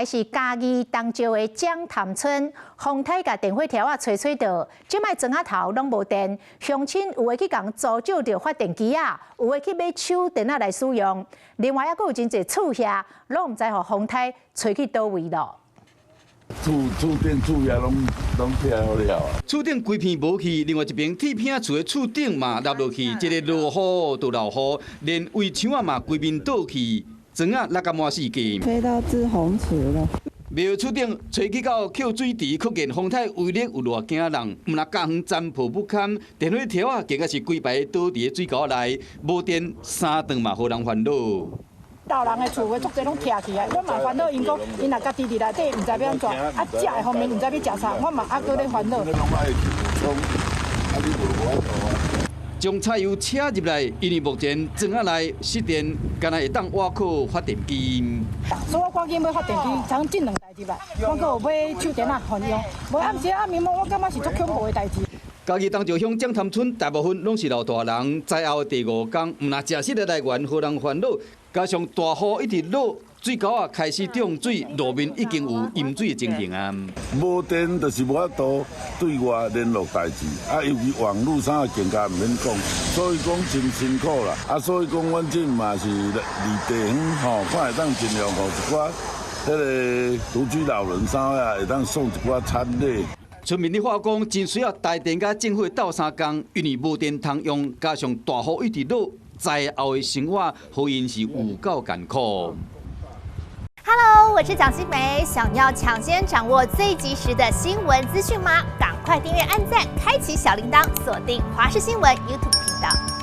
來是嘉義東石的漳潭村，風颱共電火柱仔吹吹倒，這擺庄仔頭攏無電，鄉親有的去共租借著發電機仔，有的去買手電仔來使用，另外猶閣有真濟厝遐，攏毋知予風颱吹去佗位咯。厝厝頂厝也攏攏拆好了啊！厝頂規片無去，另外一邊鐵片厝的厝頂嘛落落去，這个落雨就落雨，連圍牆仔嘛規面倒去，庄仔落甲滿四界。吹到滯洪池了。廟厝頂吹去到抾水池，可見風颱威力有偌驚人。毋但家園殘破不堪，電火柱仔更加是規排倒佇个水溝內，無電三頓嘛予人煩惱。老人的厝的足濟攏拆去啊！我嘛煩惱，𪜶講𪜶若家己佇內底毋知欲按怎，啊食的方面毋知欲食啥，我嘛猶閣咧煩惱。將柴油車入來，因為目前庄仔內失電，敢若會當倚靠發電機。所以我趕緊買發電機，通這兩台入來，我閣有買手電仔予用。無暗時暗暝我感覺是足恐怖的代誌。嘉義東石鄉漳潭村大部分攏是老大人，災後第五工，毋但食食的來源予人煩惱，加上大雨一直落，水溝仔開始漲水，路面已經有淹水的情形啊！無電就是無法度對外聯絡代誌，啊，尤其網路啥更加毋免講，所以講真辛苦啦。啊，所以講阮這嘛是離地方吼，看會當盡量予一寡彼个獨居老人啥啊，會當送一寡餐禮。村民的話講，真需要台電佮政府鬥相共，因為無電通用，加上大雨一直落，災後的生活，予𪜶是有夠艱苦。 Hello，我是蔣新梅，想要搶先掌握最及時的新聞資訊嗎？趕快訂閱、按讚、開啟小鈴鐺，鎖定華視新聞 YouTube 頻道。